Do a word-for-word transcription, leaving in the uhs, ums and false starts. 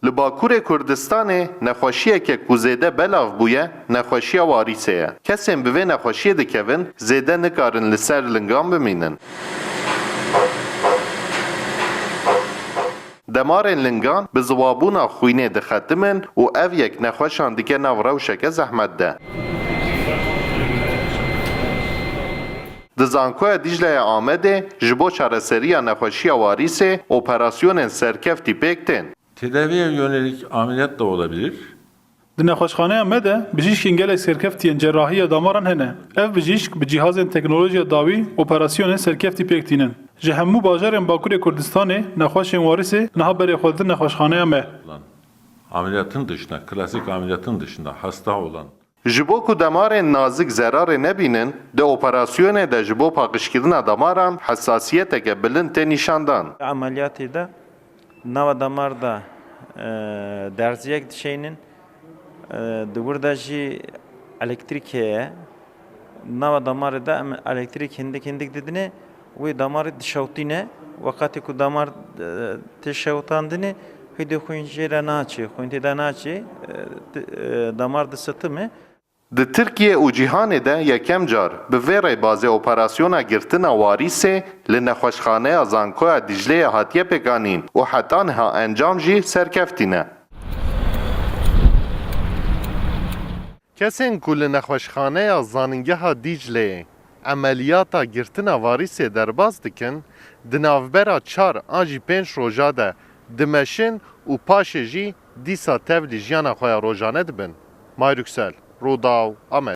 Li Bakurê Kurdistanê nexweşiyeke ku zêde belav bûye, nexweşiya warîsê ye. Kesên bi vê nexweşiyê dikevin, zêde nikarin li ser lingan bimînin. Demarên lingan bi ziwabûna xwînê dixetimin û ev yek nexweşan dike nav rewşeke zehmet de. Di Zankoya Dîcleyê Amedê ji bo çareseriya nexweşiya warîsê operasyonên serkeftî pêk tên. Tedaviye yönelik ameliyat da olabilir. Di nexweşxaneya me de bijîşkên gelek serkeftiyên cerrahiya damaran hene. Ev bijîşk bi cîhazên teknolojiya dawî operasyonên serkeftî pêk tînin. Ji hemû bajarên Bakurê Kurdistanê nexweşên warîsê niha berê xwe didin nexweşxaneya me. Ameliyatın dışında, klasik ameliyatın dışında hasta olan Ji bo ku demarên nazik zerarê nebînin, di operasyonê de ji bo paqijkirina damaran hesasiyeteke bilind tê nîşandan. Emeliyatê de nava damar da, e, derziyek dişeynin, e, di wir de jî elektrîk heye. Nava damarê de em elektrîk hindik hindik didine, wê damarê dişewtîne. Weqatê ku damar, e, tê şewtandinê, hêdî xwîn jê re naçê, xwîn tê de naçê, e, ti-, e, damar disitime. Di Tirkiye û cîhanê de yekem car bi vê rêbazê operasyona girtina warîsê li nexweşxaneya Zankoya Dîcleyê hatiye pêkanîn û heta niha encam jî serkeftî ne. Kesên ku li nexweşxaneya Zaningeha Dîcleyê emeliyata girtina varîsê derbas dikin, di navbera çar an jî pênc roja de dimeşin û paşê jî dîsa tevlî jiyana xwe ya rojane dibin. Mayrüksel, Rûdaw, Amed.